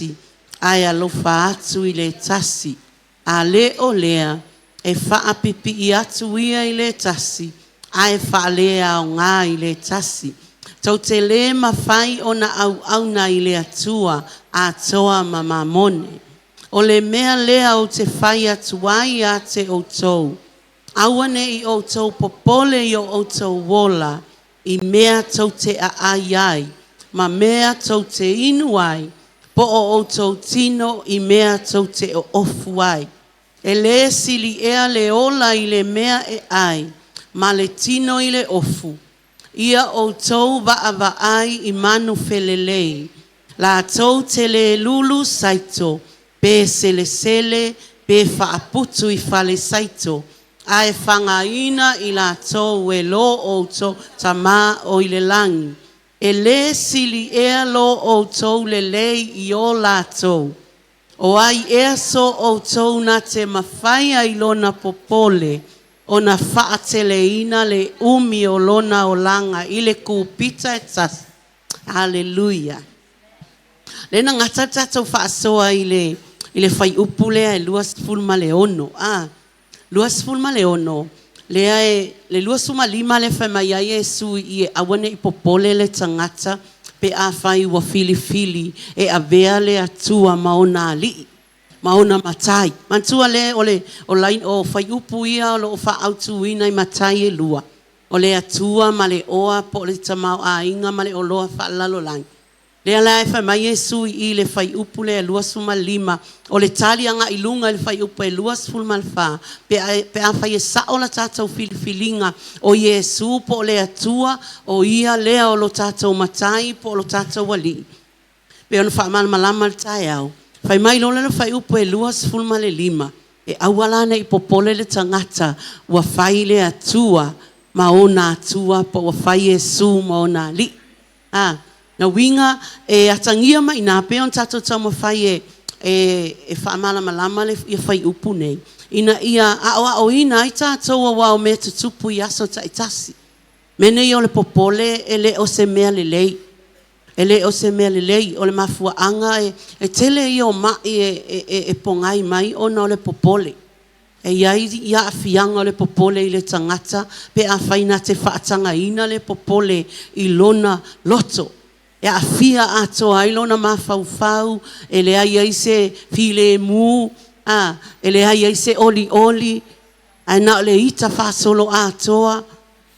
tasi, ae alofa atu i le tasi. A le o lea, e faapipii atu ia i le tasi, ae faaleaoga i le tasi. Tou te le mafai ona auauna i le Atua atoa ma Mamone. O le mea lea ou te fai atu ai ia te outou, aua ne i outou popole i o outou ola i mea tou te aai ai, ma mea tou te inu ai, po o outou tino i mea tou te oofu ai. E lē sili ea le ola i le mea e ai, ma le tino i le ofu? Ia outou vaavaai i manu felelei, latou te le lulu saito, pe selesele, pe faaputu i fale saito, ae fagaina i latou e lo outou Tama o i le lagi. E lē sili ea lo outou lelei i o latou? O ai ea so outou na te mafaia i lona popole ona faateleina le umi o lona olaga i le kupita e tasi? Aleluia. Lea na gata le tatou faasoa i le fuaiupu lea e 26, a, 26 lea e, le 25 lea e fai mai ai Iesu i i e aua ne i popole le tagata pe afai ua filifili e avea le Atua ma ona alii ma ona matai. Manatua lea o le o fuaiupu ia o lo o faaautuina i matai e lua, o le Atua ma le oa po o le tamaoaiga ma le oloa faalelalolagi. Lea la e fai mai Iesu i i le fuaiupu lea e 25, o le tali agai i luga i le fuaiupu e 24, pe afai e sao la tatou filifiliga o Iesu po o le Atua, o Ia lea o lo tatou Matai po o lo tatou Alii, pei ona faamalamalama i le taeao, fai mai loa lea o le fuaiupu e 25, e aua la ne i popole le tagata ua fai le Atua ma ona Atua po ua fai Iesu ma ona Alii. A, lona uiga e atagia mai i ina pei ona tatou taumafai e faamalamalama fuaiupu nei, ina ia aoaoina ai tatou aua o mea e tutupu i aso taitasi. O mea nei o le popole e le o se mea lelei, e le o se mea lelei. O le mafuaaga e tele ia o mai e pogai mai ona o le popole. E i ai aafiaga o le popole i le tagata pe afai na te faatagaina le popole i lona loto, e aafia atoa ai lona mafaufau, e leai ai se filemu, e leai ai se olioli, ae na o le ita faasoloatoa.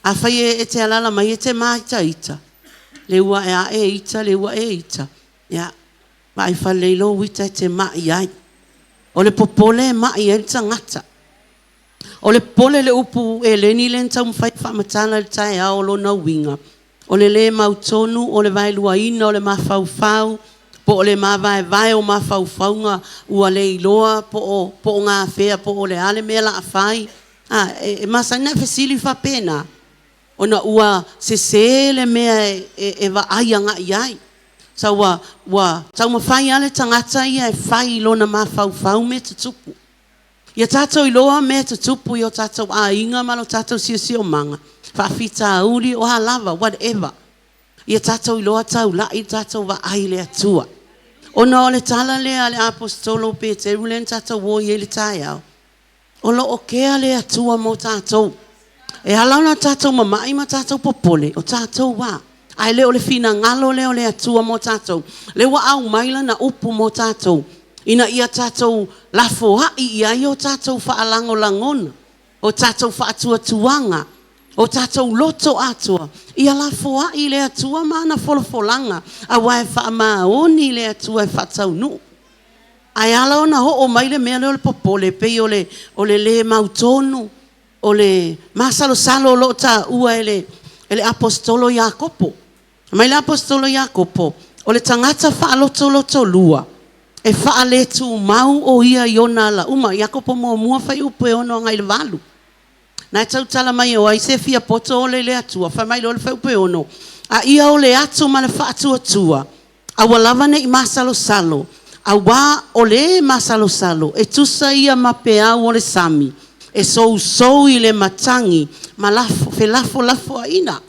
Afai e te alaala mai e te māitaita, le ua a e ita, le ua e ita, ia vaai faalelei lou ita e te mai ai. O le popole e mai ai le tagata. O le popole i le upu eleni lea na taumafai e faamatala i le taeao o lona uiga, o le le mautonu, o le vaeluaina o le mafaufau, po o le mavaevae o mafaufauga ua le iloa po o gafea po o le a le mea o le a fai. E masani ona e fesili faapena, ona ua sese le mea e vaai agai i ai. So ua taumafai lava le tagata ia e fai i lona mafaufau mea tutupu. Ia tatou iloa mea e tutupu i o tatou aiga ma lo tatou siosiomaga, faafitauli o a lava, whatever. Ia tatou iloa taulai le tatou vaai i le Atua. Ona o le tala lea a le Aposetolo o Peteru lea na tatou o i ai i le taeao, o lo o kea le Atua mo tatou. E ala ona tatou mamai ma tatou popole, o tatou lava, ae le o le finagalo lea o le Atua mo tatou. Lea ua aumai Lana upu mo tatou, ina ia tatou lafoai i ai o tatou faalagolagona, o tatou faatuatuaga, o tatou loto atoa, ia lafoai i le Atua ma ana folafolaga, aua e faamaoni le Atua e faataunuu. Ae ala ona oo mai le mea lea o le popole, pei o le le mautonu, o le masalosalo o lo o taua e le Aposetolo o Iakopo. Fai mai le Aposetolo o Iakopo, o le tagata faalotolotolua, e faaletumau o ia i ona ala uma. Iakopo 1:6-8. Na e tautala mai o ai se fia poto ole i le Atua, fai mai loa le fuaiupu e 6, a ia ole atu ma le faatuatua, aua lava ne i masalosalo, aua o le masalosalo e tusa ia ma peau o le sami e sousou i le matagi ma felafolafoaiga.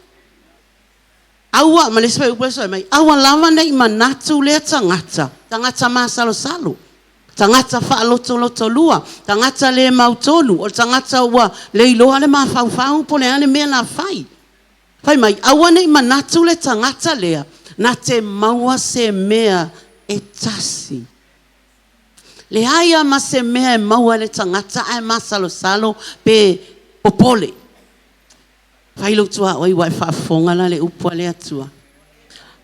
Aua, ma le isi fuaiupu lea e fai mai, aua lava ne i manatu lea tagata, tagata masalosalo, tagata faalotolotolua, tagata le mautonu, o le tagata ua le iloa le mafaufau po o le a le mea o le a fai. Fai mai, aua ne i manatu le tagata lea na te maua se mea e tasi. Leai lava ma se mea e maua e le tagata ae masalosalo pe popole. Fai lou tuaoi ua e faafofoga la i le upu a le Atua.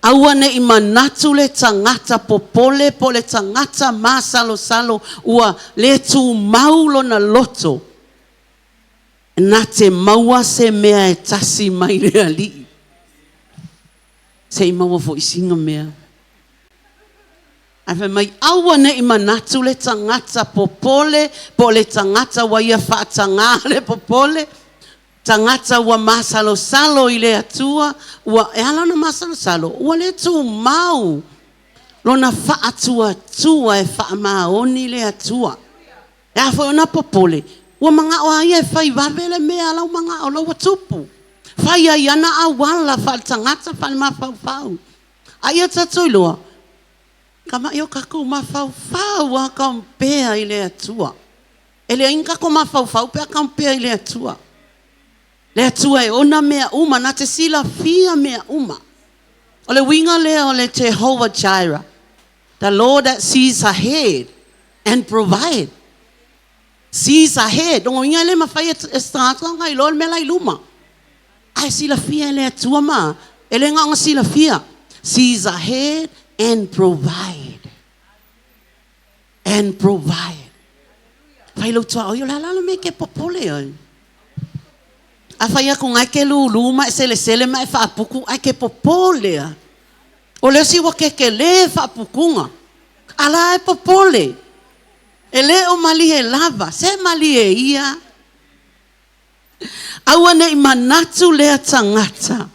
Aua ne i manatu le tagata popole po o le tagata masalosalo ua le tumau lona loto na te maua se mea e tasi mai le Alii. Se i maua foi sina mea. Ae fai mai, aua ne i manatu le tagata popole po o le tagata ua ia faatagā le popole, tagata ua masalosalo i le Atua, ua, e ala ona masalosalo, ua le tumau lona faatuatua e faamaoni le Atua. E ala foi ona popole, ua manao lava ia e fai vave le mea la ua manao la ua tupu. Fai ai i ana auala faaletagata faalemafaufau. A ia tatou iloa, tama'i o tatou mafaufau lava compare i le Atua. E leai ni tatou mafaufau pe a compare i le Atua. Le Atua e ona mea uma, na te silafia mea uma. O le uiga lea o le Jehovah Jireh, the Lord that sees ahead and provide. Sees ahead, lona uiga e le mafai e se tagata ona iloa le mea la i luma. Ae silafia e le Atua ma e le na ona silafia. Sees ahead and provide. And provide. Fai lou tuaoi, o le a la le mea e te popole ai? A fai atu na e te lūlū ma e selesele ma e faaputu ae te popole lava. O le isi ua tetele faaputuga, a la e popole. E le o malie lava, se malie ia. Aua ne i manatu lea tagata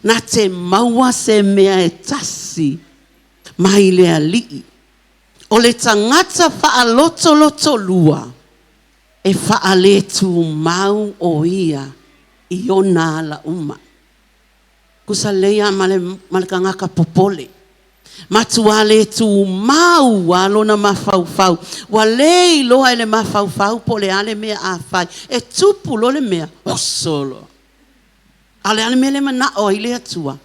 na te maua se mea e tasi mai le Alii. O le tagata faalotolotolua, e faaletumau o ia i ona ala uma. Tusa lelei lava ma le, ma le tagata popole. Matua le tumau lava lona mafaufau. Ua le iloa e le mafaufau po o le a le mea a fai. E tupu loa le mea, oso loa. A o le a le mea lea e manao ai le Atua?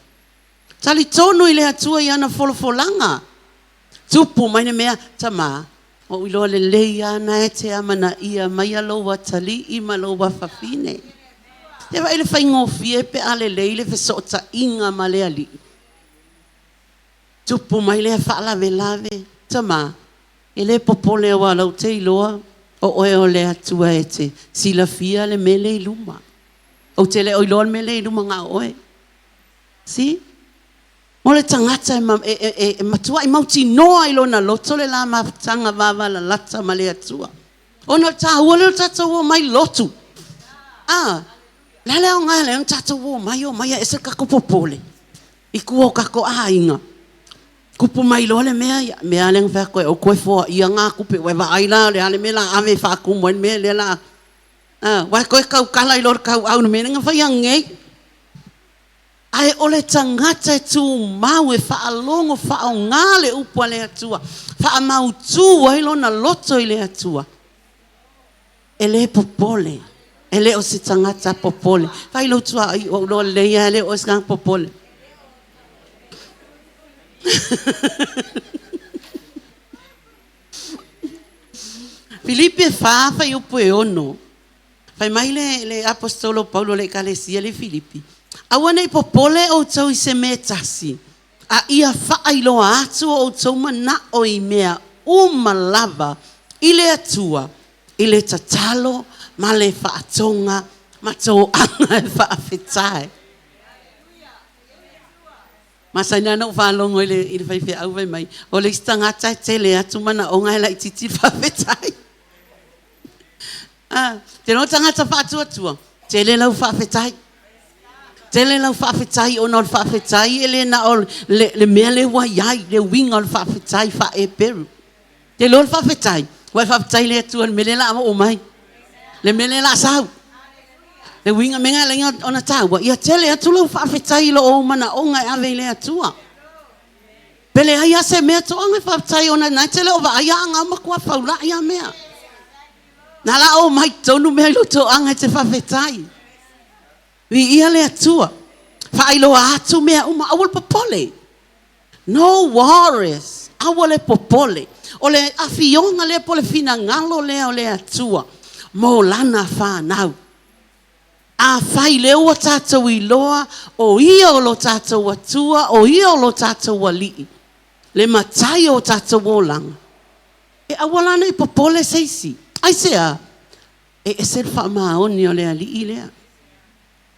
Talitonu i le Atua i ana folafolaga. Tupu mai le mea, Tama, ua ou iloa lelei lava na e te amanaia maia lou atalii ma lou afafine. Se vaai le faigofie pe a lelei le fesootaiga ma le Alii. Tupu mai lea faalavelave, Tama, e le popole aua o la ou te iloa o oe o le Atua e te silafia le mea lea i luma. Ou te le o iloa le mea lea i luma na o oe. See? Mo le tagata e, e, e, e matuai mautinoa i lona loto le la mafutaga vavalalata ma le Atua. Ona o le taua lea o le tatou omai lotu. Ah, le a le aoga lea ona tatou omai, omai a ese le tatou popole i tua o tatou aiga. Tupu mai loa le mea, ia, mea lea na fai atu ai, o toe foaia na tupe, ua e vaai la o le a le mea la ave e faatumu ai le mea lea la. Ah, ua e toe tautala i lo le tauau i le mea lea na fai ananei. Ae o le tagata e tumau e faalogo faaaoga le upu a le Atua, faamautu ai lona loto i le Atua, e le popole, e le o se tagata popole. Fai lou tuaoi, ua ou iloa lelei lava e le o oe se tagata popole. Filipi e 4, fuaiupu e 6. Fai mai le, le Aposetolo Paulo i le ekalesia lea i Filipi, Aua ne i popole outou i se mea e tasi, a ia faailoa atu o outou manao i mea uma lava i le Atua, i le tatalo ma le faatoga ma toaga e faafetai. Masani lava ona ou faalogo i le, i le faifeau fai mai, o le isi tagata e tele atu manaoga ae laitiiti le faafetai. Ah, te iloa tagata faatuatua, tele lau faafetai. Tele lau faafetai ona o le faafetai e le na o le, le mea lea ua i ai, le uiga o le faafetai faa-Eperu. Te iloa le faafetai, ua e faafetai i le Atua i le mea lea o le a oo mai, le mea lea o le a sau. Le uiga mea e ala ai ona taua, ia tele atu lau faafetai i lo ou manaoga e ave i le Atua. Pe leai lava se mea, toaga e faafetai ona na e te le o vaai a aga matua faulai a mea. Na la o mai tonu mea i lou toaga e te faafetai. Viia le Atua. Faailoa atu mea uma, aua le popole. No worries. Aua le popole. O le afioga lea po o le finagalo lea o le Atua mo lana fanau. Afai lea ua tatou iloa o Ia o lo tatou Atua, o Ia o lo tatou Alii, le Matai o tatou olaga, e aua la ne i popole se isi. Aisea? E ese le faamaoni o le Alii lea.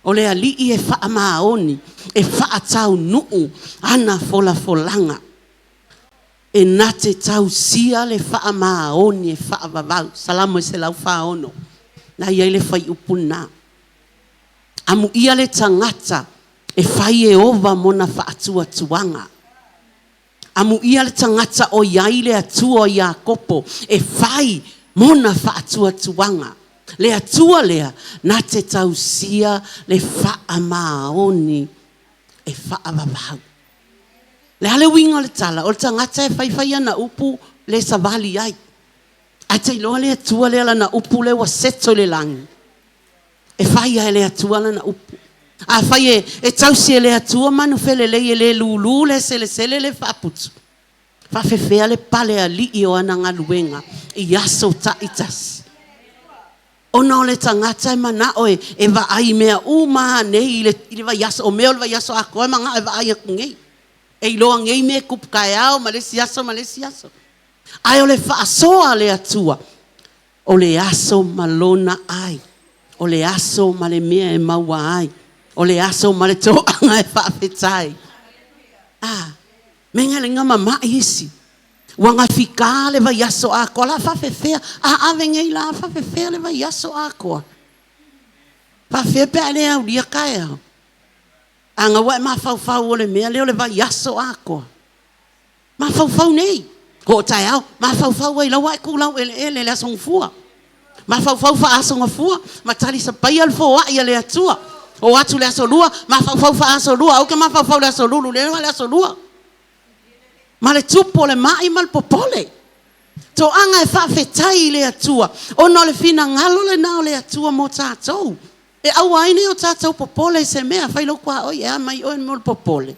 O le Alii e faamaoni, e faataunuu ana folafolaga. E na te tausia le faamaoni e faavavau. Salamo 146. Na i ai le fuaiupu lena. Amuia le tagata e fai Ieova mona faatuatuaga. Amuia le tagata o i ai le Atua o Iakopo e fai mona faatuatuaga. Le Atua lea na te tausia le faamaoni e faavavau. Le a le uiga o le tala? O le tagata e fai fai ana upu le savali ai. Ae te iloa le Atua lea lana upu lea ua seto i le lagi. E fai lava e le Atua lana upu. Afai e tausi e le Atua manufelelei e le lulu, le selesele, le faaputu, faafefea le palealii o ana galuega i aso taitasi. Ona o le tagata e manao e vaai i mea uma lava nei i le vaiaso, o mea o le vaiaso atoa e manao e vaai atu nei. E iloa nei mea e tupu taeao ma le isi aso ma le isi aso. Ae o le faasoa a le Atua, o le aso ma lona ai, o le aso ma le mea e maua ai, o le aso ma le toaga e faafetai. Ah, mea na mama'i isi. Ua gafika le vaiaso atoa, la faafefea, a ave nei la faafefea le vaiaso atoa. Faafefea pe a le aulia taeao. A naua e mafaufau o le mea lea o le vaiaso atoa. Mafaufau nei, o taeao, mafaufau ai laua e tulau eleele le aso gafua. Mafaufau faaso gafua, ma talisapaia le foai a le Atua. O atu le aso lua, mafaufau faaso lua, aua te mafaufau le aso lulu, le le aso lua. Ma le tupu o le mai ma le popole. Toaga e faafetai i le Atua, ona o le finagalo lena o le Atua mo tatou. E aua ai ne i o tatou popole i se mea, fai lou tuaoi e a mai oe mo le popole.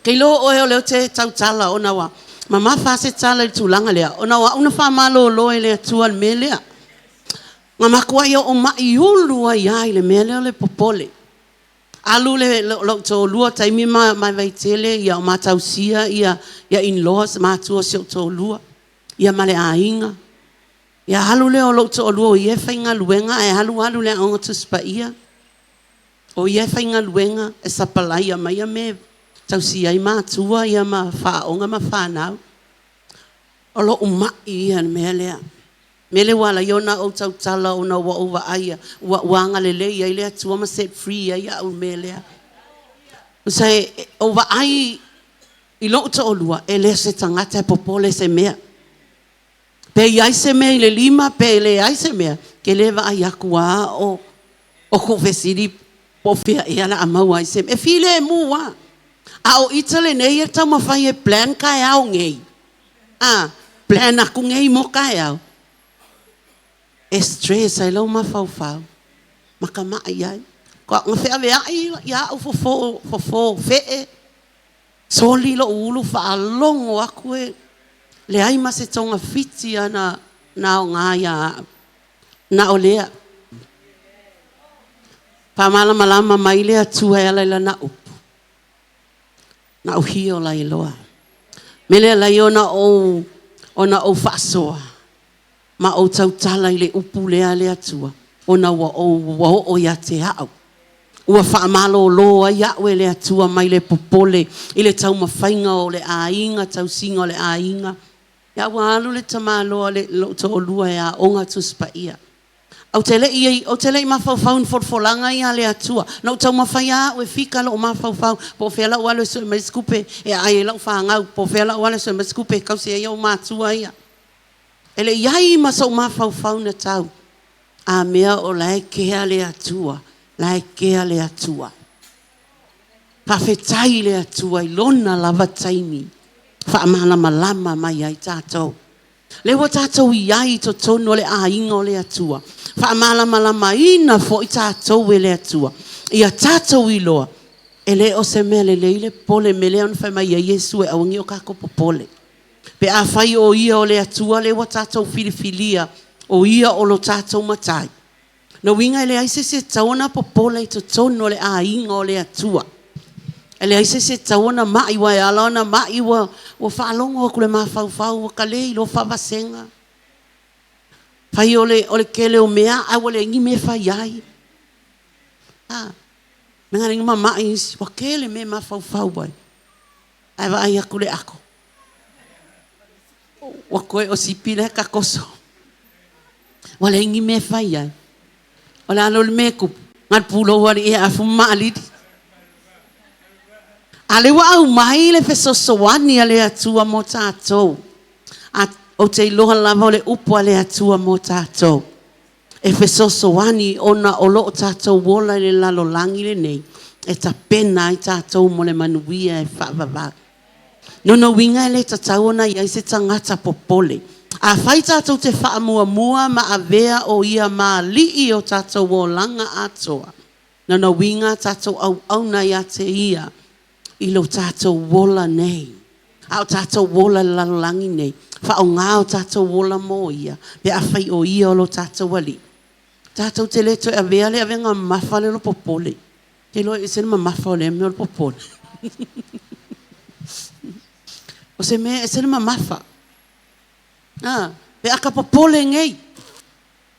Ke iloa oe o lea te tautala ona ua mamafa se tala i le tulaga lea, ona o au na faamalolo e le Atua i le mea lea. Na matuai ou mai ulu ai lava i le mea lea o le popole. Alu le lou toalua taimi ma Vaitele ia o matausia ia in-laws matua o si ou toalua ia ma le aiga. Ia alu lea o lou toalua o ia e faigaluega ae alu alu i le aoga Tusi Paia. O ia e faigaluega e sapalaia mai ia mea e tausia ai matua ia ma faaoga ma fanau. O lou mai ia i le mea lea. Mea lea ua ala ai ona ou tautala ona ua ou vaaia ua agalelei ai le Atua ma set free ai au i le mea lea. O ou vaai i lou toalua, e le o se tagata e popole se mea. Pe i ai se mea i le lima, pe leai se mea, ke le vaai atu a o ku fesili po o fea ea la a maua ai se mea. E filemu lava. A o ita lenei e taumafai e plan taeao nei. A, plan atu nei mo taeao. E stress ai lau mafaufau. Ma tamai ai. Na feaveai ia au fofo, fofo fee, soli lou ulu faalogo atu e leai ma se togafiti ana na aoga ia au. Na o lea. Faamalamalama mai le Atua e ala i lana upu. Na uhia o lailoa. Me lea lai ona ou faasoa ma ou tautala i le upu lea le Atua ona ua ou ua oo ia te au. Ua faamalolo ai au e le Atua mai le popole i le taumafaiga o le aiga, tausiga o le aiga. Ia ua alu le tamaloa le lou toalua e aoga Tusi Paia. Ou te le i mafaufau i ni folafolaga ia a le Atua. Na ou taumafai lava au e fika lou mafaufau, po o fea lau alu e sue mai se tupe e aai ai lau fanau, po o fea lau alu e sue mai se tupe e tausi ai ou matua ia. E le i ai ma sou mafaufau na tau. A mea o la e kea le Atua, la e kea le Atua. Faafetai i le Atua i lona lava taimi faamalamalama mai ai tatou. Lea ua tatou i ai i totonu o le aiga o le Atua, faamalamalamaina foi tatou e le Atua, ia tatou iloa, e le o se mea lelei le popole. O le mea lea na fai mai ai Iesu e aua ne i o tatou popole. Pe afai o Ia o le Atua lea ua tatou filifilia o Ia o lo tatou Matai, lona uiga e leai se isi e tatau ona popole i totonu o le aiga o le Atua. E leai se isi e tatau ona mai, aua e ala ona mai ua faalogo atu i le mafaufau ua ta le iloa faavasega. Fai o le tele o mea ae ua leai ni mea e fai ai. A, lea na ala ai ona mamai isi, ua tele mea e mafaufau ai, ae vaai atu le ato, ua toe o sipi la e tatoso. Ua leai ni mea e fai ai. O le a la le mea e tupu? Na o le pulou lava i le afu ma maalili. A o lea ua aumai le fesoasoani a le Atua mo tatou. Ou te iloa lava o le upu a le Atua mo tatou, e fesoasoani ona o lo o tatou ola i le lalolagi lenei, e tapena ai tatou mo le manuia e faavavau. Lona uiga e le tatau ona i ai se tagata popole. Afai tatou te faamuamua ma avea o Ia ma Alii o tatou olaga atoa, lona uiga tatou auauna ia te Ia i lo tatou ola nei, a o tatou ola i le lalolagi nei, faaaoga o tatou ola mo Ia pe afai o Ia o lo tatou Alii. Tatou te le toe avea le avega mamafa lea o le popole. Ou te iloa e ese le mamafa o lea mea o le popole. O se mea e ese le mamafa. A, pe a ta popole nei,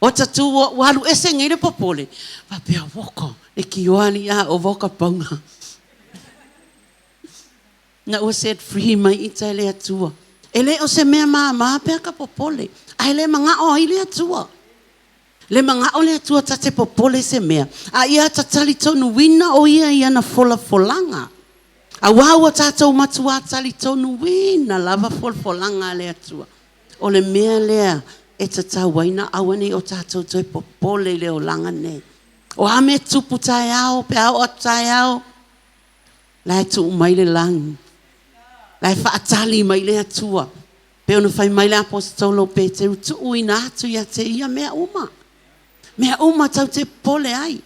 ua ta tu ua alu ese nei le popole, faapea, oka, leitioa alii a ova o ka pauga. Ina ua set free mai ita e le Atua. E le o se mea mama pe a ta popole, ae le manao ai le Atua. Le manao le Atua ta te popole i se mea, a ia ta talitonuina o Ia i ana folafolaga. Aua ua tatou matuā talitonuina lava folafolaga a le Atua. O le mea lea e tatau ai ona aua ne i o tatou toe popole i le olaga lenei. O a mea e tutupu taeao pe a oo atu taeao, la e tuu mai le lagi, la e faatali mai le Atua. Pei ona fai mai le Aposetolo o Peteru, tuuina atu ia te ia mea uma, mea uma tatou te popole ai.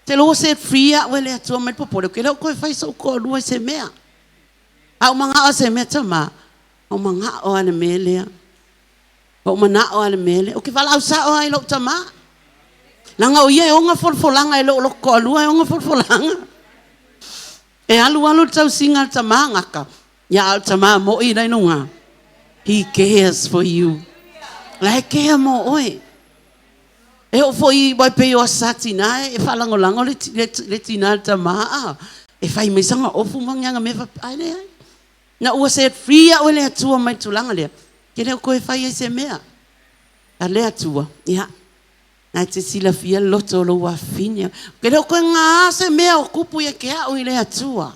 Te iloa ua set free au e le Atua mai le popole, ou te le o toe fai so'u toalua i se mea. A ou manao i se mea, Tama, ua ou manao lava i le mea lea. Ua ou manao lava i le mea lea. Ou te valaau sao lava i lou tama. Leaga o ia e ona folafolaga e le o lota toalua e ona folafolaga. E alu alu le tausiga a le tama gata, ia a o le tama moi la e i luga. He cares for you. La e kea mo oe. E oo foi aua e pei o Aso Sa Tina e faalagolago le, le, le tina i le tama, a, e fai mai sana ofu ma ni ana mea faapea, ae leai. Ina ua set free au e le Atua mai le tulaga lea, e le o toe fai ai se mea. A le Atua, ia, na e te silafia le loto o lou afafine. E le o toe gā se mea o tupu ia te au i le Atua.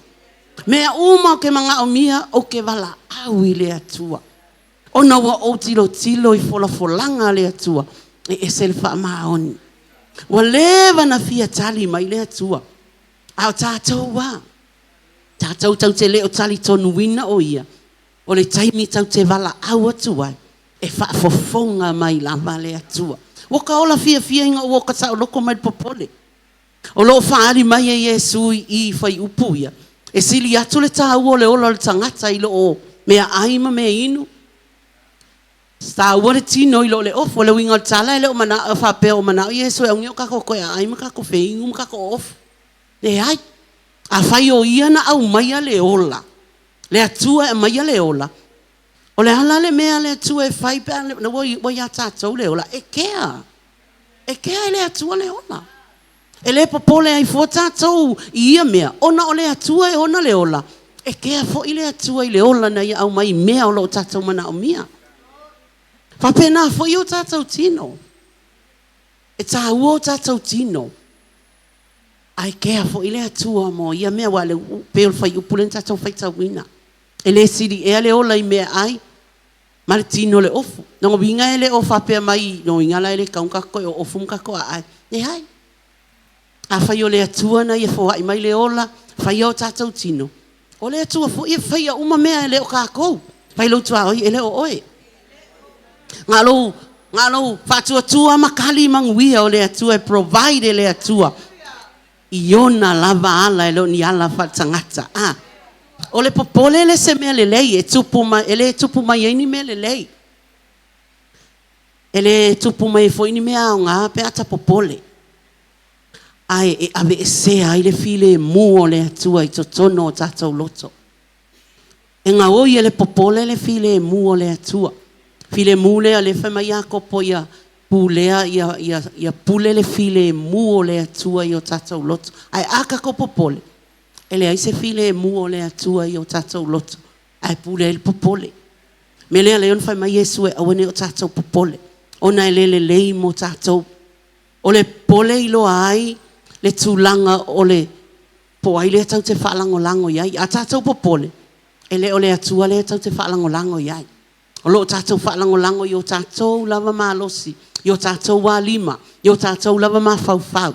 Mea uma ou te manaomia, ou te valaau i le Atua. Ona ua ou tilotilo i folafolaga a le Atua, e ese le faamaoni. Ua leva na fia tali mai le Atua. A o tatou a? Tatou tatou te le o talitonuina o Ia, o le taimi tatou te valaau atu ai, e faafofoga mai lava le Atua. Ua ta ola fiafia ina ua ota saoloto mai le popole. O lo o faaali mai e Iesu i i i fuaiupu ia, e sili atu le taua o le ola o le tagata i lo o meaai ma meainu. E taua le tino i lo le ofu. O le uiga o le tala e le o manao faapea o manao Iesu e aua ne i o tatou toe aai ma tatou feinu ma tatou ofu. Leai. Afai o Ia na aumaia le ola, le Atua e aumaia le ola, o le a la le mea a le Atua e fai pe a ua ia tatou le ola? E kea. E kea e le Atua le ola. E le popole ai fua tatou i ia mea, ona o le Atua e ona le ola, e kea foi le Atua i le ola na Ia aumai i mea o lo o tatou manaomia. Faapena foi o tatou tino. E taua o tatou tino. Ae kea foi le Atua mo ia mea, aua e pei o le fuaiupu lea na tatou faitauina. E le sili ea le ola i meaai? Ma le tino o le ofu. Lona uiga e le o faapea mai, lona uiga la e le tatau ona tatou toe oofu ma tatou aai. Leai. Afai o le Atua na ia foai mai le ola, faia o tatou tino, o le Atua foi e faia uma mea, e le o tatou. Fai lou tuaoi, e le o oe. Na o lou faatuatua ma kali manuia o le Atua e provide e le Atua i ona lava ala, e le o ni ala faaletagata. Ah, o le popole le se mea lelei e tupu mai, e le tupu mai ai ni mea lelei. E le tupu mai ai foi ni mea aoga pe a ta popole. Ae e aveesea ai le filemu o le Atua i totonu o tatou loto. E gaoi e le popole le filemu o le Atua. Filemu lea, lea fai mai Iakopo ia pulea ia pule le filemu o le Atua i o tatou loto. Ae a tatou popole, e leai se filemu o le Atua i o tatou loto, ae pule ai le popole. Mea lea ona fai mai Iesu e aua ne i o tatou popole, ona e le lelei mo tatou. O le popole e iloa ai le tulaga o le po o ai lea tatou te faalagolago i ai. A tatou popole, e le o le Atua lea tatou te faalagolago i ai. O lo o tatou faalagolago i o tatou lava malosi, i o tatou lava lima, i o tatou lava mafaufau,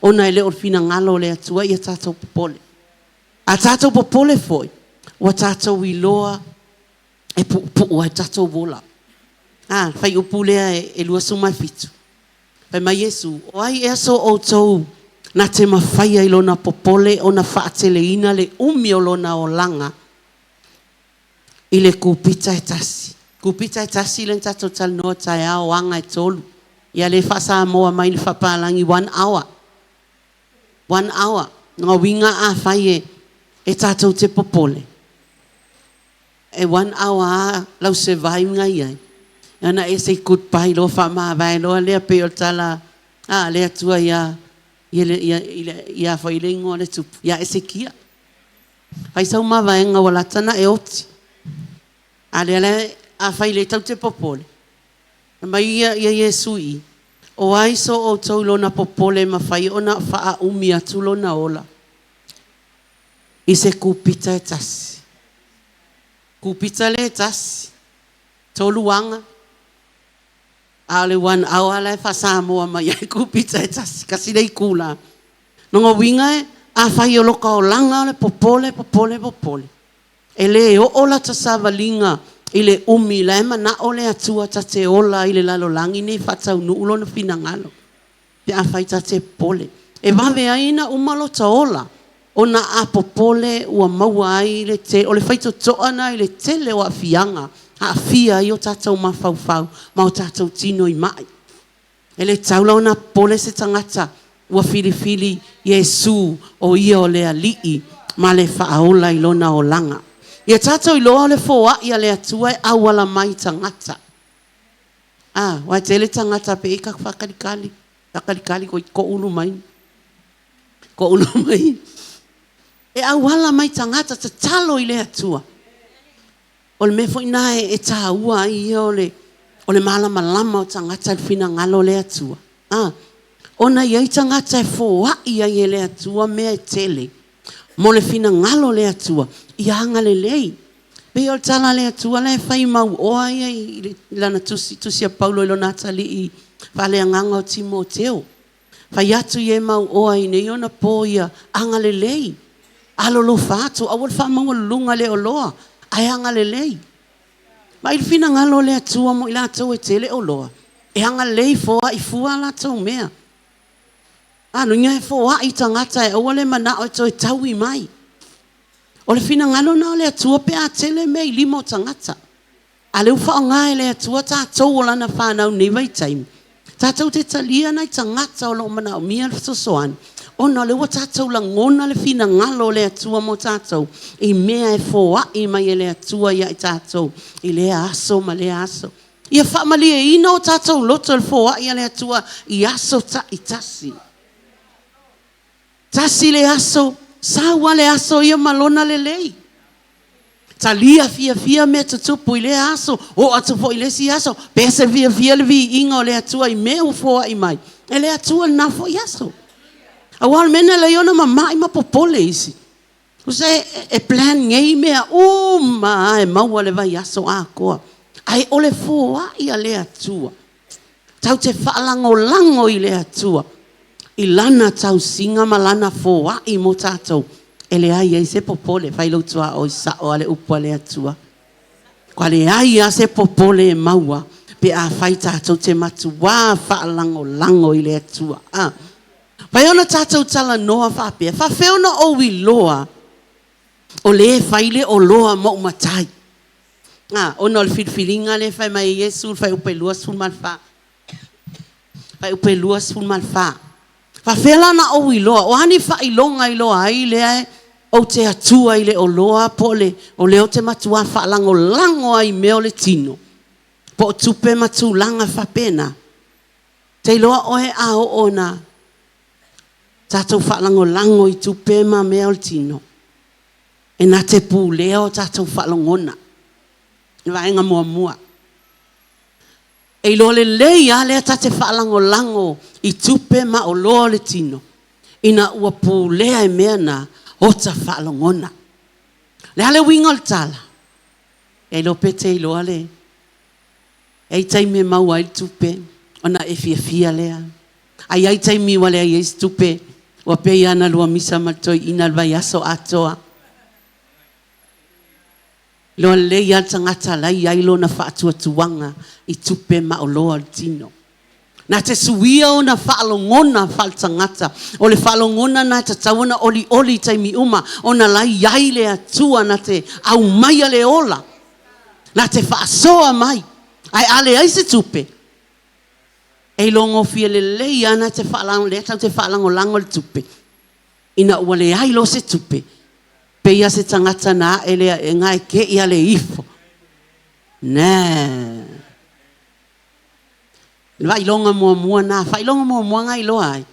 ona e le o le finagalo o le Atua ia tatou popole. A tatou popole foi, ua tatou iloa e puupuu lava le tatou ola. A, le fuaiupu lea e 27, fai mai Iesu, “O ai ea so outou na te mafaia i lona popole ona faateleina le umi o lona olaga i le kupita e tasi?” Kupita e tasi lea na tatou talanoa taeao, o aga e 3. Ia lea e faa-Samoa mai i le faapalagi, one hour. One hour. Lona uiga afai e tatou te popole, e one hour lava lau survive na i ai, ona e say goodbye loa faamavae loa lea, pei o le tala a le Atua ia ia foi le igoa o le tupu ia Esekia. Fai sau mavaega ua lata ona e oti. A lea la afai lea tatou te popole, fai mai ia Iesu i i, o ai so outou lona popole e mafai ona faaumi atu lona ola i se kupita e tasi? Kupita lea e tasi, 3 aga, a o le one hour la e faa-Samoa mai ai kupita e tasi, tasi le itula. Lona uiga e, afai o lota olaga o le popole, popole, popole, e le oo lata savaliga i le umi la e manao le Atua ta te ola ai i le lalolagi nei faataunuu lona finagalo, pe afai ta te popole. E vave ai ona uma lota ola, ona a popole ua maua ai le te, o le faitotoa lena i le tele o aafiaga, aafia ai o tatou mafaufau ma o tatou tino i mai. E le tatau la ona popole se tagata ua filifili Iesu o ia o le Alii ma le Faaola i lona olaga. Ia tatou iloa o le foai a le Atua e auala mai tagata. Ah, aua e tele tagata pe i ka faatalitali, faatalitali ko ulu mai, ko ulu mai. E auala mai tagata, tatalo i le Atua. O le mea foi lena e taua ai ia o le malamalama o tagata i le finagalo o le Atua. Ah, ona e i ai tagata e foai ai e le Atua mea e tele mo le finagalo o le Atua, ia agalelei. Pei o le tala a le Atua la e fai mauoa ia i lana tusi, tusi a Paulo i lona atalii faaleagaga o Timoteo. Fai atu ia e mauoa i nei ona po ia agalelei, alolofa atu, aua le faamaualuluga le oloa, ae agalelei. Vaai le finagalo o le Atua mo i latou e tele oloa, e agalelei foai fua a latou mea. A loiga e foai tagata e aua le manao e toe taui mai. O le finagalo lena o le Atua pe a tele mea i lima o tagata. A lea ua faaaoga e le Atua tatou o lana fanau nei vaitaimi, tatou te talia nai tagata o lo o manaomia le fesoasoani, ona o lea ua tatou lagona le finagalo o le Atua mo tatou i mea e foai mai e le Atua ia i tatou i lea aso ma lea aso. Ia faamalieina o tatou loto i le foai a le Atua i aso taitasi. Tasi le aso, sau lava le aso ia ma lona lelei. Talia fiafia mea tutupu i lea aso, oo atu foi i le isi aso, pese fiafia le viiga o le Atua i mea ua foai mai e le Atua i lena foi aso. Aua o le mea na alai ona mamai ma popole isi, tusa e plan nei mea uma lava e maua le vaiaso atoa. Ae o le foai a le Atua, tatou te faalagolago i le Atua i Lana tausiga ma Lana foai mo tatou, e leai ai se popole. Fai lou tuaoi, sao lava le upu a le Atua. Ua leai lava se popole e maua pe afai tatou te matuā faalagolago i le Atua. E mafai ona tatou talanoa faapea, e faapefea ona ou iloa o lea e fai le oloa ma ou matai? Ona o le filifiliga lea e fai mai ai Iesu i le fuaiupu e 24, fuaiupu e 24. E faapefea la ona ou iloa? O a ni faailoga e iloa ai lea ou te atua i le oloa po o lea ou te matua faalagolago lava i mea o le tino, po o tupe ma tulaga faapena? E te iloa oe a oo ina tatou faalagolago i tupe ma mea o le tino, e na te pulea o tatou faalogona. O le vaega muamua. E iloa lelei lava lea ta te faalagolago i tupe ma oloa o le tino, ina ua pulea e mea na ota faalogona. O le a le uiga o le tala? E iloa pe e te iloa le… E i ai taimi e maua ai le tupe ona e fiafia lea. Ae i ai taimi ua leai ai se tupe, ua pei lava ona lua misa ma le toeaina i le vaiaso atoa. Iloa lelei lava le tagata o la e i ai lona faatuatuaga i tupe ma oloa o le tino. Na te suia ona faalogona faaletagata. O le faalogona lena e tatau ona olioli i taimi uma ona o la e i ai le Atua na te aumaia le ola, na te faasoa mai. Ae a leai se tupe, e iloagofie lelei lava lea tatou te faalagolago i le tupe, ina ua leai loa se tupe, pei lava o se tagata na ae le aega ae te i lava le ifo. Nā! O le faailoga muamua lena. Faailoga muamua lena e iloa ai,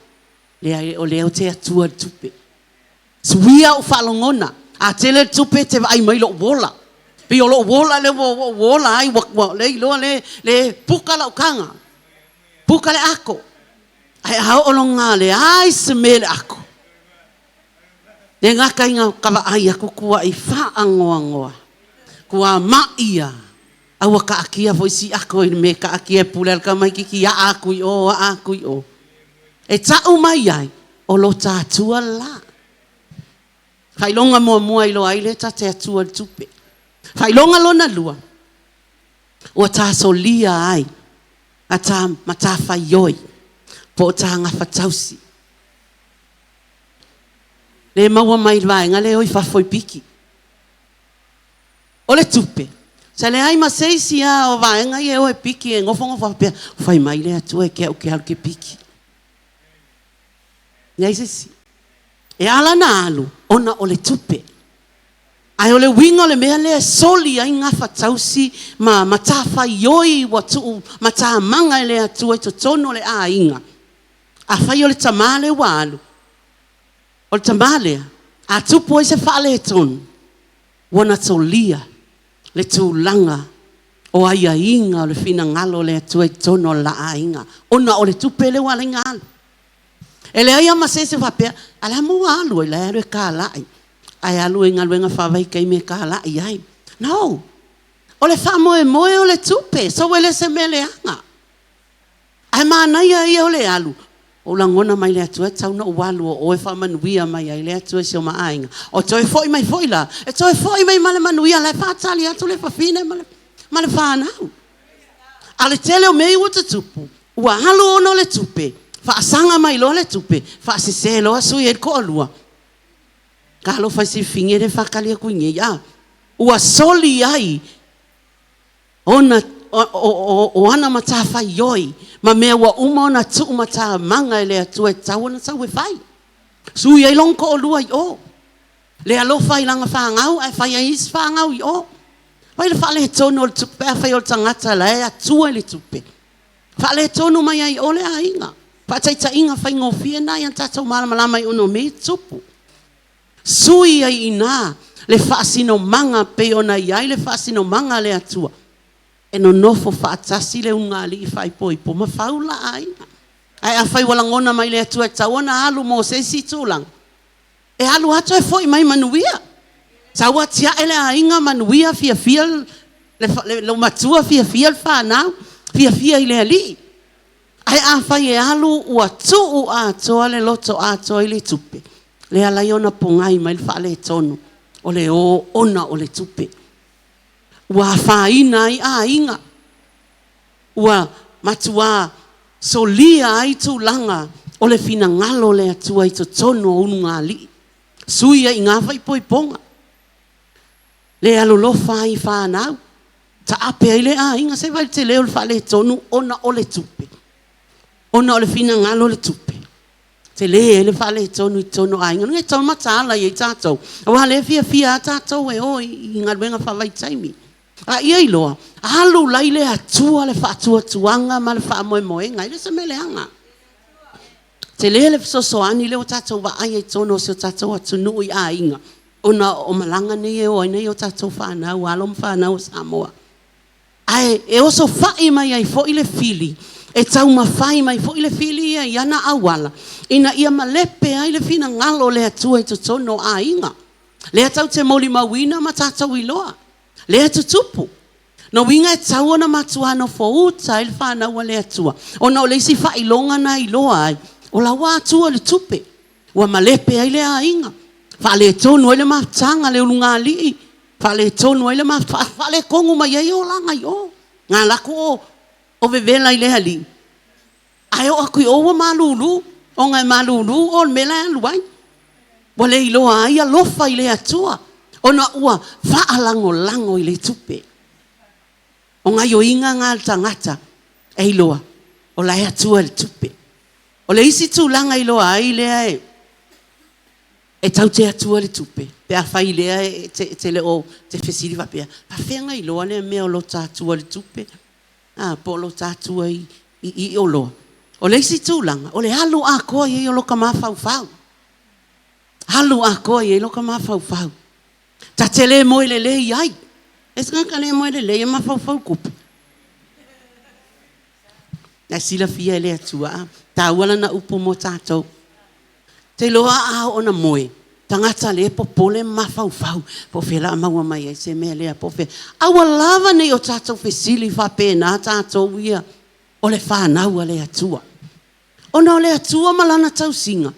leai o lea ou te atua i le tupe. Suia ou faalogona, a tele le tupe e te vaai mai i lou ola. Pei o lou ola lea ua ou ola ai, ua le iloa lea e puka lau taga, puka le ato. Ae a oo loa ina leai se mea i le ato, e le gata ina ta vaai atu tuai faanoanoa, tuamai lava, a ua taatia foi si ato i le mea e taatia ai e pule lava le tamaitiiti, aa atu i o, aa atu i o. E tau mai ai, o lo ta Atua le la. Faailoga muamua e iloa ai lea ta te atua i le tupe. Faailoga lona lua, ua ta solia ai a ta matafaioi po o ta gafatausi. Lea e maua mai i le vaega lea e o i fafo i piki. O le tupe, sa leai ma se isi lava o vaega ia e o e piki e nofonofo faapea, fai mai le Atua e te au ou te alu ou te piki. Leai se isi. E ala ona alu, ona o le tupe. Ae o le uiga o le mea lea e soli ai gafatausi ma matafaioi ua tuu matamaga e le Atua i totonu o le aiga, afai o le tama lea ua alu, o le tama lea, a tupu ai se faaletonu, ua na solia le tulaga o aiaiga o le finagalo o le Atua i totonu o le la aiga, ona o le tupe lea ua ala ai ona alu. E leai lava ma se isi e faapea, a o le a le mea ua alu ai? O la e alu e talai, ae alu i galuega faavaitaimi e talai ai. No! O le faamoemoe o le tupe, so e le o se mea leaga. Ae manaia ia o le alu, ua ou lagona mai le Atua e tatau ona ou alu o oe e faamanuia mai ai le Atua i si o ma aiga. O toe foi mai foi la, e toe foi mai ma le manuia, o la e faatali atu le afafine ma le fanau. A o le tele o mea ia ua tutupu, ua alu ona o le tupe, faasaga mai loa le tupe, faasese loa sui ai le toalua. Talofa i si fafine lea e faatali atu i inei, a! Ua soli ai ona o ana matafaioi ma mea ua uma ona tuumatamaga e le Atua e tatau ona sau e fai. Sui ai lona toalua i o. Le alofa i lana fanau ae fai ai isi fanau i o. Vaai le faaletonu o le tupe pe afai o le tagata la e atua i le tupe. Faaletonu mai ai i o le aiga. Faataitaiga faigofie lena ia tatou malamalama ai ona o mea ia e tutupu. Sui ai i ina le faasinomaga pei ona i ai le faasinomaga a le Atua e nonofo faatasi le ulugalii faaipoipo ma fau le la aiga. Ae afai ua lagona mai le Atua e tatau ona alu mo se isi tulaga, e alu lava toe foi mai manuia. Sau atiae le aiga manuia fiafia Le loomatua fiafia le fanau, fiafia i le Alii. Ae afai e alu ua tuu atoa le loto atoa i le tupe, lea e ala ai ona pogai mai le faaletonu, o le o ona o le tupe. Ua afaina ai aiga, ua matua solia ai tulaga o le finagalo o le Atua i totonu o ulugalii. Sui ai i ina faaipoipoga, le alolofa ai i fanau, taape ai le aiga. Se i vaai i le tele o le faaletonu ona o le tupe, ona o le finagalo o le tupe. E tele ai le faaletonu i totonu o aiga. O le mea e tatau ona mataala i ai tatou, aua o lea e fiafia lava tatou e o i galuega faavaitaimi. A ia iloa, alu la e i le Atua le faatuatuaga ma le faamoemoega, e le o se mea leaga. E tele le fesoasoani lea ua tatou vaai ai i totonu o si o tatou atunuu i aiga, ona o malaga nei e o ai nai a tatou fanau, alo ma fanau a Samoa. Ae e osofai mai ai foi le fili, e taumafai mai foi le fili ia i ana auala ina ia malepe ai le finagalo o le Atua i totonu o aiga. Lea tatou te molimauina ma tatou iloa, lea e tutupu. Lona uiga e tatau ona matua nofouta ai le fanau a le Atua, ona o le isi faailoga lena e iloa ai, o la e ua atua i le tupe, ua malepe ai le aiga, faaletonu ai le mafutaga a le ulugalii, faaletonu ai le mafutaga, faaletonu mai ai olaga i o. Na alu atu o vevela i le alii, ae oo atu i o ua malulu, ona e malulu o i le mea la e alu ai. Ua le iloa ai alofa i le Atua, ona ua faalagolago i le tupe. O gaoioiga na a le tagata e iloa o la e atua i le tupe. O le isi tulaga e iloa ai lea e tatou te atua i le tupe, pe afai o lea e te le o fesili faapea, e faapefea ona iloa lea mea o lo ta atua i le tupe, po o lo ta atua i oloa? O le isi tulaga, o le alu atoa i ai o lota mafaufau, alu atoa i ai lota mafaufau. Ta te le moe lelei ai. E i ai se tagata e le moe lelei e mafaufau i le tupe? O la e silafia e le Atua, e taua lana upu mo tatou. Ou te iloa a oo ina moe, tagata o lea e popole ma mafaufau, po o fea o le a maua mai ai se mea lea, po o fea. Aua lava ne i o tatou fesili faapena tatou ia o le fanau a le Atua. Ona o le Atua ma Lana tausiga,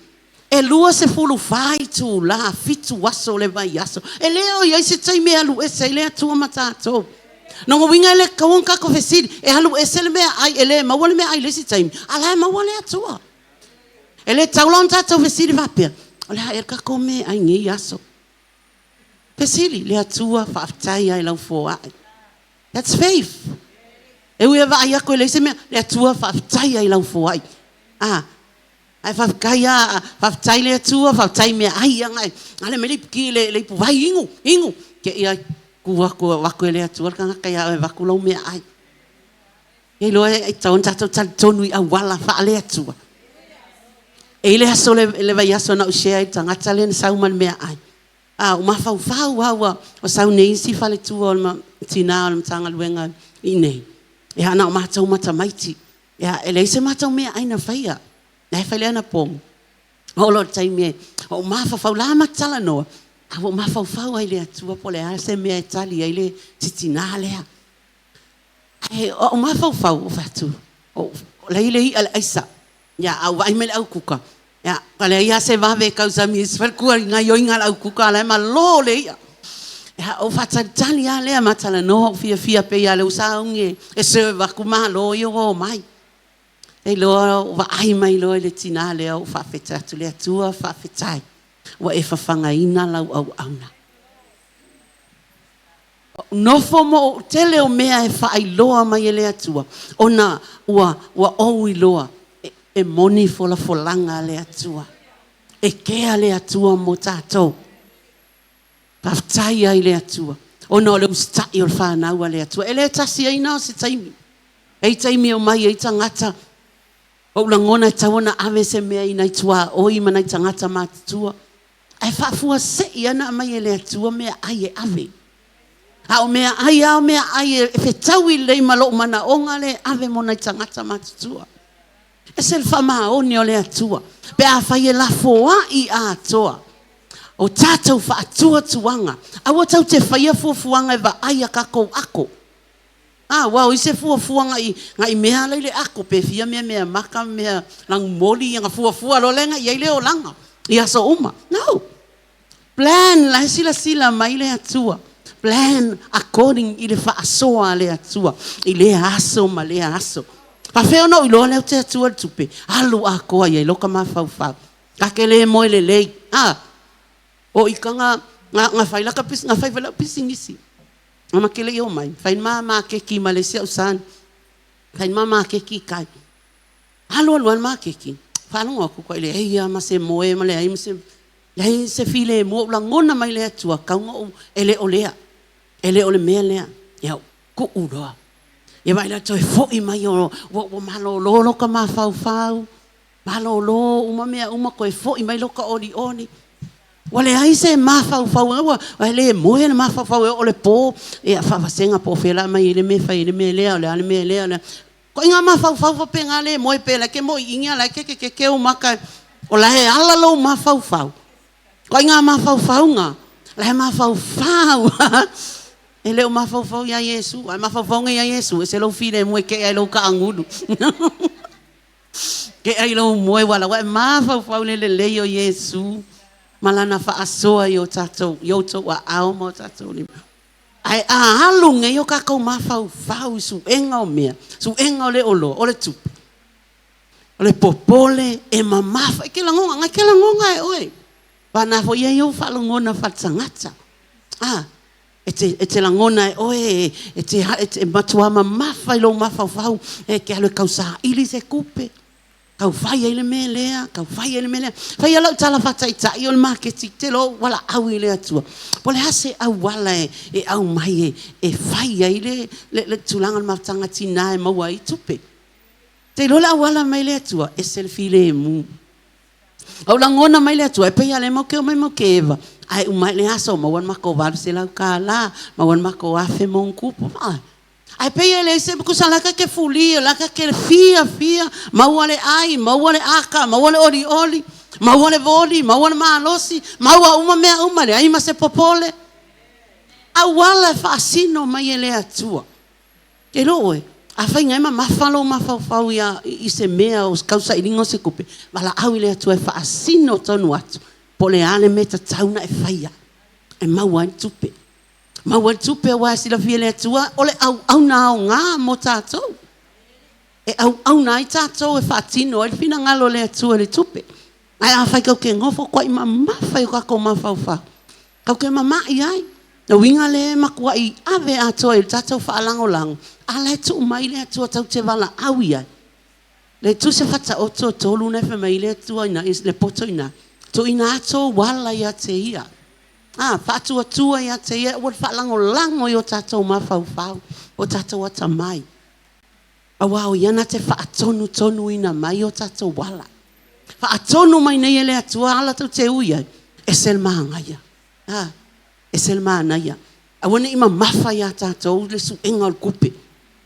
e 24 itula, 7 aso o le vaiaso, e le o i ai se taimi e alu ese ai le Atua ma tatou. Lona uiga e le tatau ona tatou fesili, e alu ese le meaai, e le maua le meaai i le isi taimi, a o la e maua le Atua. E le tatau la ona tatou fesili faapea, o le a ea le tatou meaai i lenei aso? Fesili, le Atua faafetai lava i lau foai. That's faith. E ui e vaai atu e leai se mea, le Atua faafetai lava i lau foai. A, ae faafetai lava, faafetai le Atua, faafetai i meaai ia na e… ale mai le iputi le ipuvai, inu, inu. Te i lava tu atu o avatu e le Atua le tagata ia oe e avatu lau meaai. E iloa e tatau ona tatou talitonu i auala faale-Atua. E i ai le aso i le vaiaso na ou share ai i le tagata lea na sau ma le meaai. A ou mafaufau lava ua sau nei isi faletua o le tina o le Matagaluega i inei, ia na o matou ma tamaiti. Ia e leai se matou meaai na faia. La e fai le anapogi, oo loa i le taimi e… ou mafaufau o la e ma te talanoa, ae ua ou mafaufau lava i le Atua po o le a se mea e tali ai si tina lea. Ae o ou mafaufau, ou fai atu, o la e i ai le i'a i le aisa, a ua vaai mai le aukuka, ia ua leai lava se vave e tausami ai si faletua i gaoioiga a le aukuka a o la e malo le i'a. Ia, ou faatalitali lava lea ma talanoa, ou fiafia pei lava o lea ua sauni e serve atu malo ia ua omai. Te iloa ua vaai mai loa i le tina lea ou faafetai atu, le Atua faafetai ua e fafagaina lau auauna. Ou nofo ma ou tele o mea e faailoa mai e le Atua ona ua ou iloa e moni folafolaga a le Atua. E kea le Atua mo tatou. Faafetai ai i le Atua ona o le usitai o le fanau a le Atua. E le tasi ai na o se taimi. E i ai taimi e omai ai tagata, ua ou lagona e tatau ona ave se mea i nai tuaoi ma nai tagata matutua, ae faafuasei lava ona aumai e le Atua meaai e ave. A o meaai lava o meaai e fetaui lelei ma lou manaoga lea e ave mo nai tagata matutua. E ese le faamaoni o le Atua pe afai e lafoai atoa o tatou faatuatuaga. Aua tatou te faia fuafuaga e vaai i a tatou ato. Aua o i se fuafua ngai mea ala i le ako pe fia mea mea maka mea lagumoli ia fuafua loa lea ngai ai le olaga i aso uma. No. Plan la e silasila mai le Atua. Plan according i le faasoa a le Atua i lea aso ma lea aso. Faafefea ona ou iloa lea ou te atua i le tupe? Alu atoa i ai loka mafaufau. Ta te le moe lelei. A, o i ka nga, nga, nga fai laka, nga fai foi lau pisinisi. Nga ma ke le i o mai, fai ma makeki ma le isi au sani. Fai ma makeki i kai. Alu alu lava le makeki, faalogo atu koe leai lava ma se moe ma leai ma se, leai se filemu, ua ou lagona mai le Atua, tau na ou, e le o lea, e le o le mea lea. Ia ou tuu loa. Ia vaai la toe foi mai ua, ua malolo lota mafaufau, malolo uma mea uma, toe foi mai lota olioli. Ua leai se mafaufau, ua le moe le mafaufau e oo i le po, ia faavasega po o fea o le a aumai ai le mea e fai ai le mea lea, o le a le mea lea, o le a. Ituaiga mafaufau faapena le moe pea la e te moiini a o la e kekekeke ou mata, o la e ala lou mafaufau. Ituaiga mafaufau na, la e mafaufau lava. E le o mafaufau ia Iesu, a mafaufau ia Iesu, e ese lou filemu e tea ai lou taagulu. Tea i lou moe, aua o la ua e mafaufau i le lelei o Iesu ma Lana faasoa i o tatou, i outou aao ma o tatou lima. Ae a alu nei o tatou mafaufau i suega o mea, suega o le oloa, o le tupe, o le popole e mamafa. E te lagona, na te lagona e oe. Vana foi ia i ou faalogona faaletagata. A, e te, e te lagona e oe, e te, e te matua mamafa i lou mafaufau, e te alu e tausaili se tupe. Tau fai ai le mea lea, tau fai ai le mea lea. Fai lau tala faataitai o le maketi, te loa ou valaau i le Atua. Po o le a se auala e, e aumai e, e fai ai le, le, le tulaga o le mafutaga tinā e maua ai tupe. Te iloa le auala mai le Atua, ese le filemu. Ou lagona mai le Atua, e pei lava o lea matou te omai matou te eva, ae uma ae le aso, maua le matou $800, maua le matou $1,000 ma ona tupu. Ae pei e leai se tusa la ta te fuli, o la ta te fiafia, maua le ai, maua le aka, maua le olioli, maua le voli, maua le malosi, maua uma mea uma, leai ma se popole. Auala e faasino mai e le Atua. Ke iloa ʻoe, afai na e mamafa lou mafaufau ia i se mea o tausailiga o se tupe, valaau i le Atua e faasino tonu atu po o le a le mea e tatau ona e faia e maua ai le tupe. Maua le tupe aua e silafia e le Atua o le auauna aoga mo tatou. E auauna ai tatou e faatino ai le finagalo o le Atua i le tupe. Ae afai tatou te nofo tuai mamafa i o tatou mafaufau, tatou te mamai ai. Le uiga lea e matuai ave atoa i le tatou faalagolago, a la e tuu mai le Atua tatou te valaau i ai. Le tusa faataoto e tolu na e fai mai ai le Atua i le poto i ina, tuuina atu ou ala ia te Ia. A, faatuatua ia te Ia, aua le faalagolago i o tatou mafaufau, o tatou atamai, aua o Ia na te faatonutonuina mai o tatou ala. Faatonu mai nei e le Atua ala tou te ui ai, ese le manaia. A, ese le manaia. Aua ne i mamafa iā tatou le suega o le tupe.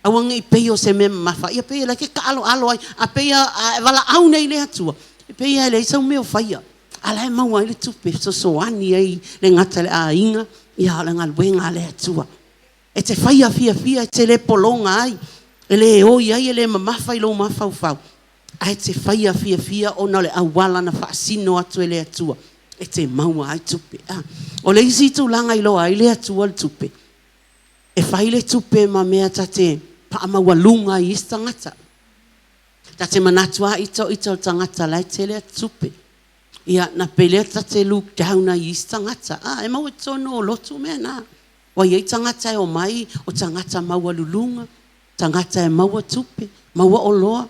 Aua ne i pei o se mea mamafa, ia pei o la e te taaloalo ai, a pei a e valaau nei i le Atua, e pei lava e leai sau mea o faia, a la e maua ai le tupe e fesoasoani ai le gata i le aiga, ia a o le galuega a le Atua. E te faia fiafia, e te le pologa ai, e le oi ai, e le mamafa i lou mafaufau, ae e te faia fiafia ona o le auala na faasino atu e le Atua e te maua ai tupe. A, o le isi tulaga i iloa ai le Atua le tupe, E fai le tupe ma mea ta te faamaualuga ai i isi tagata. Ta te manatu lava ita o ita o le tagata la e tele atu tupe. Ia, na pei lea ta te look down ai i isi tagata. A, e maua i totonu o lotu mea na. Ua i ai tagata e omai, o tagata maualuluga, tagata e maua tupe, maua oloa.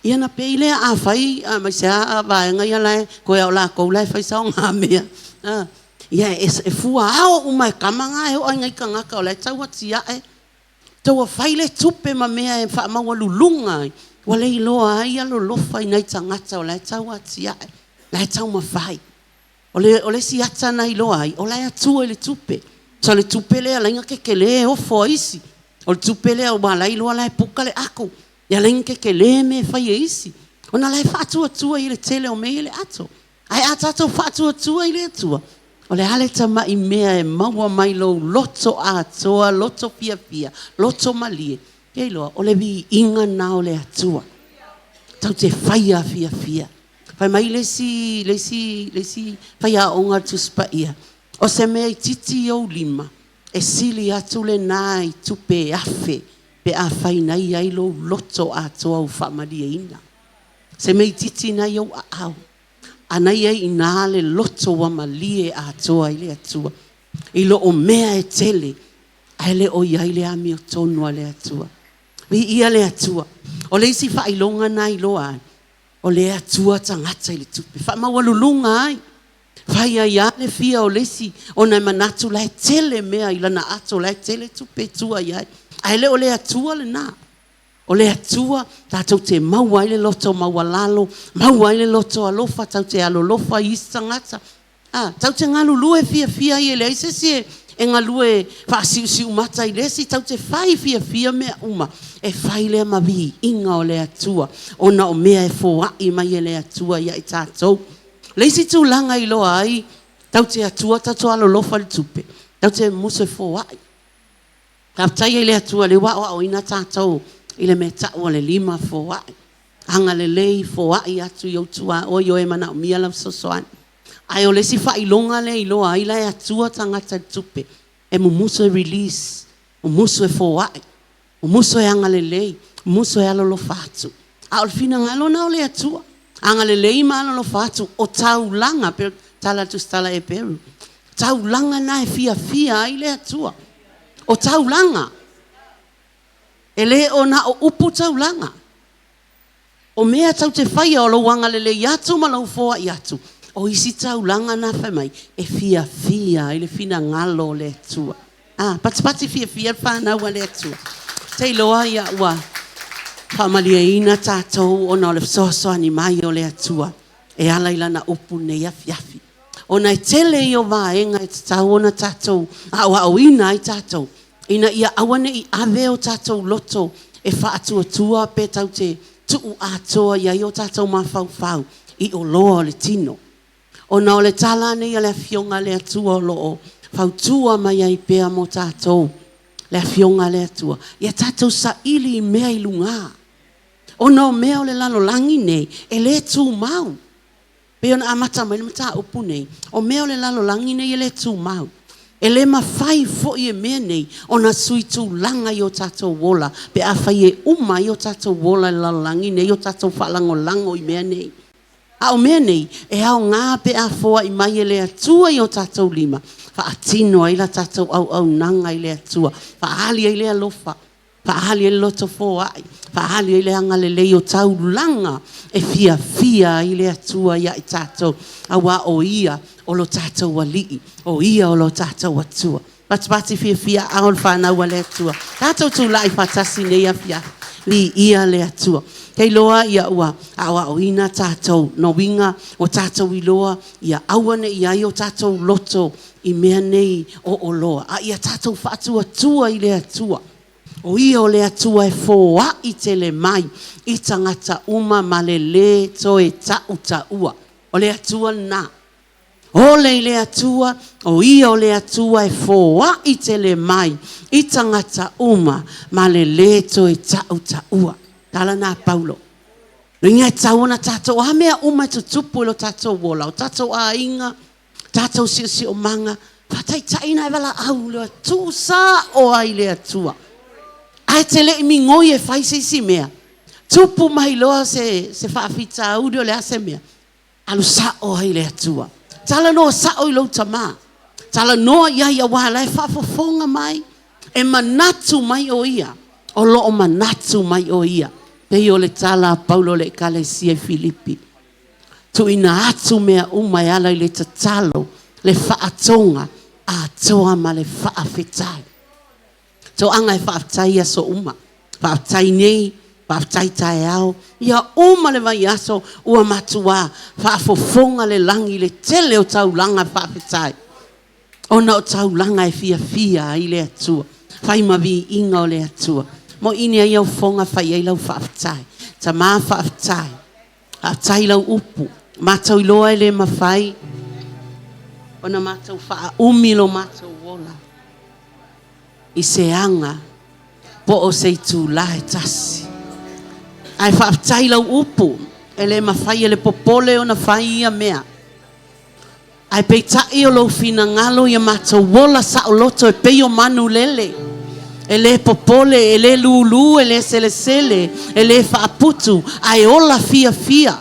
Ia na pei lea afai aemaise lava vaega ia la e toe a o latou la e fai saogamea. Ia e fua ao uma e tama na e oo i nai tagata o la e tau atiae, tau fai le tupe ma mea e faamaualuluga ai, ua le iloa ai alolofa i nai tagata o la e tau atiae, la e taumafai. O le, o le isi ata na iloa ai, o la e atua i le tupe. So o le tupe lea la ina kekele e ofo a isi. O le tupe lea ua la iloa la e puka le ako. Ia la ina kekele mea e fai e isi. Ona la e faatuatua i le tele o mea ia i le ato. Ae a tatou faatuatua i le Atua, o le a le tamai mea e maua mai lou loto atoa, loto fiafia, loto malie. Ke iloa, o le viiga lena o le Atua. Tatou te faia fiafia. Fai mai le isi, le isi, le isi faiaoga o le Tusi Paia, o se mea itiiti i ou lima, e sili atu lena i tupe e 1,000 pe afai na i ai lou loto atoa ua faamalieina. Se mea itiiti lena e i ou aao, a na i ai i ina le loto ua malie atoa i le Atua. I lo o mea e tele, ae le o i ai le amiotonu a le Atua. Viia le Atua. O le isi faailoga lena e iloa ai, o lea e atua tagata i le tupe, faamaualuluga ai, fai ai lava le fia o le isi ona e manatu o la e tele mea i lana ato, o la e tele tupe e tua i ai. Ae le o le Atua lena. O le Atua tatou te maua ai le loto maualalo, maua ai le loto alofa, tatou te alolofa i isi tagata. A, tatou te galulue fiafia ai, e leai se isi e galue faasiusiumata i le isi, tatou te fai fiafia mea uma, e fai lea ma viiga o le Atua, ona o mea e foai mai e le Atua ia i tatou. O le isi tulaga e iloa ai tatou te atua tatou alolofa i le tupe, tatou te musu e foai. Faafetai ai i le Atua o lea ua aoaoina tatou i le mea e tau o le lima foai. Agalelei, foai atu i ou tuaoi o e manaomia lau fesoasoani. Ae o le isi faailoga lea e iloa ai la e atua tagata i le tupe, e mumusu e release, mumusu e foai, mumusu e agalelei, mumusu e alolofa atu. A o le finagalo lena o le Atua, agalelei ma alolofa atu, o taulaga, pei o le tala a le Tusitala a Heperu, taulaga na e fiafia ai le Atua. O taulaga, e le o na o upu taulaga. O mea tou te faia o lou agalelei atu ma lou foai atu, o isi taulaga na fai mai e fiafia ai le finagalo o le Atua. A, patipati fiafia le fanau a le Atua. Ou te iloa ua faamalieina tatou ona o le fesoasoani mai o le Atua e ala i Lana upu i lenei afiafi. Ona e tele ia o vaega e tatau ona tatou aoaoina ai tatou, ina ia aua ne i ave o tatou loto e faatuatua pe tatou te tuu atoa i ai o tatou mafaufau i oloa o le tino. Ona o le tala lava nei a le Afioga a le Atua o lo o fautua mai ai pea mo tatou, le Afioga a le Atua, ia tatou saili i mea i luga, ona o mea o le lalolagi nei, e le tumau. Pei ona amata mai le mataupu nei, o mea o le lalolagi nei e le tumau. E le mafai foi e mea nei ona sui tulaga i o tatou ola pe afai e uma ai o tatou ola i le lalolagi nei o tatou faalagolago i mea nei. A o mea nei, e aoga pe a foai mai e le Atua i o tatou lima, faatino ai la tatou auaunaga i le Atua, faaali ai le alofa, faaali ai le loto foai, faaali ai le agalelei o taulaga e fiafia ai le Atua ia i tatou, aua o Ia o lo tatou Alii, o Ia o lo tatou Atua. Patipati fiafia aao o le fanau a le Atua. Tatou tulai faatasi i lenei afiafi. Viia le Atua. Ou te iloa ua aoaoina tatou, lona uiga ua tatou iloa ia aua ne i i ai o tatou loto i mea nei o oloa, a ia tatou faatuatua i le Atua. O Ia o le Atua e foai tele mai i tagata uma ma le lē toe tautaua. O le Atua lena. Ole i le Atua, o Ia o le Atua e foai tele mai i tagata uma ma le lē toe tautaua. Tala na a Paulo. Lona uiga e tatau ona tatou, o a mea uma e tutupu i lo tatou ola, o tatou aiga, tatou siosiomaga, faataitai ona e valaau loa, tuu sao lava i le Atua. Ae e te le i migoi e fai se isi mea, tupu mai loa se faafitauli o le a se mea, alu sao lava i le Atua. Talanoa sao i lou tama, talanoa i ai aua o la e faafofoga mai, e manatu mai o Ia, o lo o manatu mai o Ia. E pei o le tala a Paulo i le ekalesia i Filipi, tuuina atu mea uma e ala i le tatalo, le faatoga atoa ma le faafetai. Toaga e faafetai i aso uma, faafetai nei, faafetai taeao, ia uma le vaiaso ua matua faafofoga le lagi i le tele o taulaga faafetai, ona o taulaga e fiafia ai le Atua, fai ma viiga o le Atua. Moini ai au fofoga fai i ai lau faafetai. Tama faafetai, faafetai i lau upu, matou iloa e le mafai ona matou faaumi lo matou ola i se aga. Po o se itulā e tasi. Ae faafetai i lau upu, e le mafai e le popole ona fai ia mea. Ae peitai o lou finagalo ia matou ola saoloto e pei o manulele. E le popole, e le lulu, e le selesele, e le faaputu, ae ola fiafia.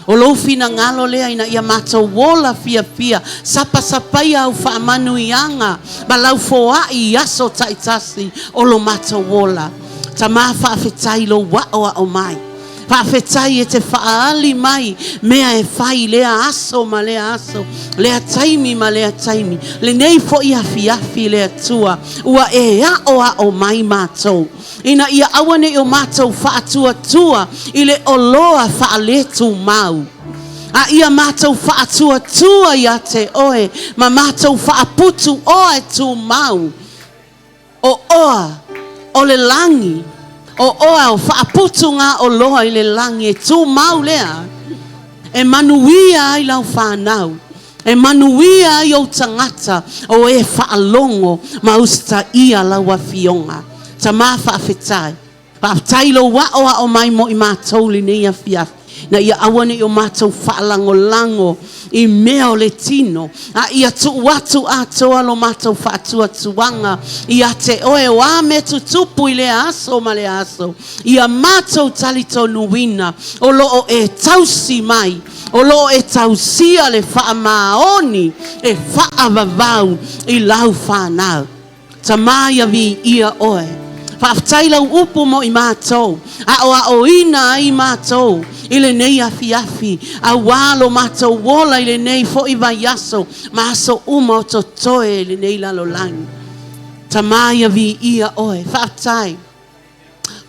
O lou finagalo lea ina ia matou ola fiafia, sapasapaia au faamanuiaga ma lau foai i aso taitasi o lo matou ola. Tama faafetai i lou aoao mai. Faafetai e te faaali mai mea e fai i lea aso ma lea aso, lea taimi ma lea taimi. Lenei foi afiafi le Atua, ua e aoao mai matou, ina ia aua ne i o matou faatuatua i le oloa faaletumau, a ia matou faatuatua ia te oe ma matou faaputu oa e tumau. O oa o le lagi, o oa o faaputugaoloa i le lagi e tumau lea, e manuia ai lau fanau, e manuia ai ou tagata o e faalogo ma usitaia lau Afioga. Tama faafetai, faafetai i lou aoao mai mo i matou i lenei afiafi, ina ia aua ne i o matou faalagolago i mea o le tino, a ia tuu atu atoa lo matou faatuatuaga ia te oe. O a mea tutupu i lea aso ma lea aso, ia matou talitonuina o lo o e tausi mai, o lo o e tausia le faamaoni e faavavau i lau fanau. Tama ia viia oe. Faafetai lau upu mo i matou, aoaoina ai matou i lenei afiafi, auā lo matou ola i lenei foi vaiaso ma aso uma o totoe i lenei lalolagi. Tama ia viia oe. Faafetai.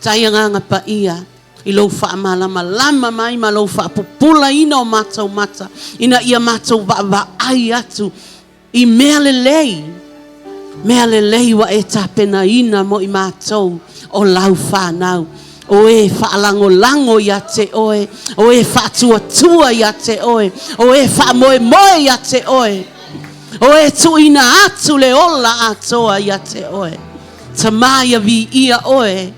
Tai Agaga Paia i lou faamalamalama mai ma lou faapupulaina o matou mata, ina ia matou vaavaai atu i mea lelei, mea lelei ua e tapenaina mo i matou o lau fanau, o e faalagolago ia te oe, o e faatuatua ia te oe, o e faamoemoe ia te oe, o e tuuina atu le ola atoa ia te oe. Tama ia viia oe,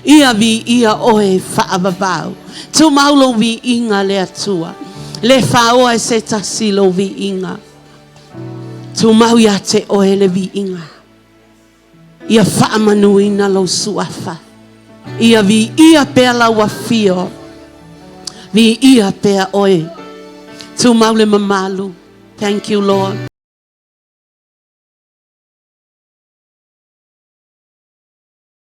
ia viia oe faavavau. Tumau lou viiga le Atua, le faoa e se tasi lou viiga. Tumau ia te oe le viiga. Ia faamanuina lou suafa. Ia viia pea lau afio. Viia pea oe. Tumau le mamalu. Thank you, Lord.